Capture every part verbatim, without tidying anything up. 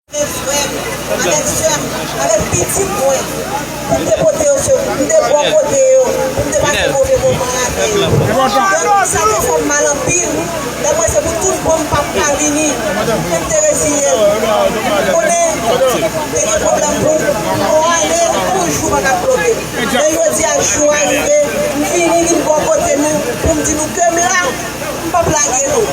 Avèk frè m, avèk sè m, avèk pitit mwen, pou m te pote yo sekou, pou m te bò kote yo, pou m te pase move moman avè yo. Donk, sa te fè m mal anpil. Lè m wè se pou tout bon m p ap ka vini, men m te reziye m. M konnen te gen pwoblèm pou yon ane, yon jou pa t ap bloke m. Men jodi a, jou a rive, m vini, vin bò kote nou, pou m di nou ke m la. M p ap lage nou.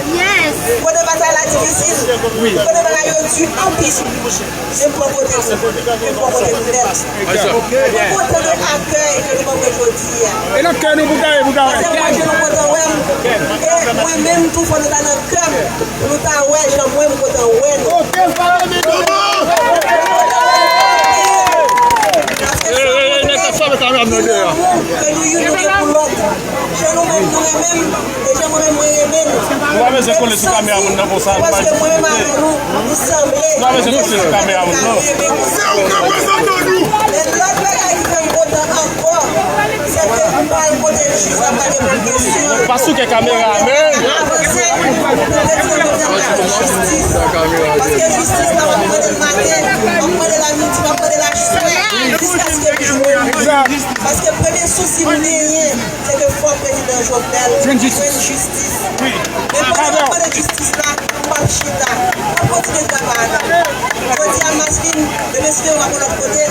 Kote batay la difisil, kote bagay yo di anpil, men m bò kote nou. Men m bò kote nou nèt. Mwen kontan de akèy ke nou ban mwen jodi a. E nan kè nou pou kare, pou kare. Paske mwen, ke nou kontan wè m. E mwen menm tou, fò nou ta nan kè m, pou nou ta wè jan mwen, m kontan wè nou. Oke, fò nou. Paske sa montre ki lanmou ke nou youn nou gen pou lòt. Jan nou menm nou renmen m, e jan mwen menm mwen renmen nou. Ou pa bezwen kole sou kamera moun nan konsa. Paske mwen menm avè nou, nou sanble. Ou pa bezwen kole sou kamera moun nan. Se ou k reprezante nou. E lòt bagay ki fè m kontan ankò, se ke m pral pote jis la, m pral reponn kesyon. Pa souke kamera, men. Avanse, nou te di nou te ap mande jistis. Paske jistis la, m ap mande l maten, m ap mande l a midi, m ap mande l a swè, jiskaske m jwenn li. Paske premye sousi m genyen, se ke fòk prezidan Jovenel jwenn jistis. Men pandan m ap mande jistis la, m p ap chita. M ap kontinye travay. Jodi a, Maslin, demen si Dye vle, m ap yon lòt kote.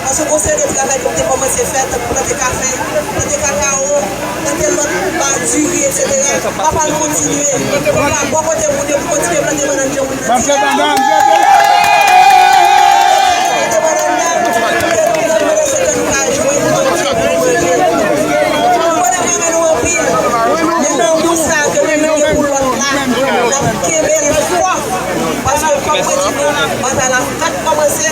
Paske gon seri de travay ke m te kòmanse fè, tankou plante kafe, plante kakawo, plante lòt ba, diri, etsetera. M ap al kontinye. M ap bò kote moun yo pou kontinye plante bannann jan moun nan di. Plante bannann, plante bannann nan, se ke nou ka jwenn manje pou manje. M konnen m renmen nou anpil, men lanmou sa ke nou gen pou lòt la, n ap kenbe l fò. Paske fòk mwen di nou, batay la fèk kòmanse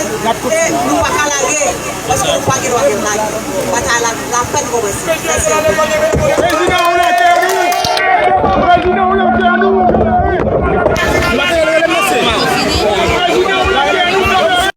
e nou pa ka lage. Paske nou pa gen dwa vin lage. Batay la, la fèk kòmanse. Mèsi anpil.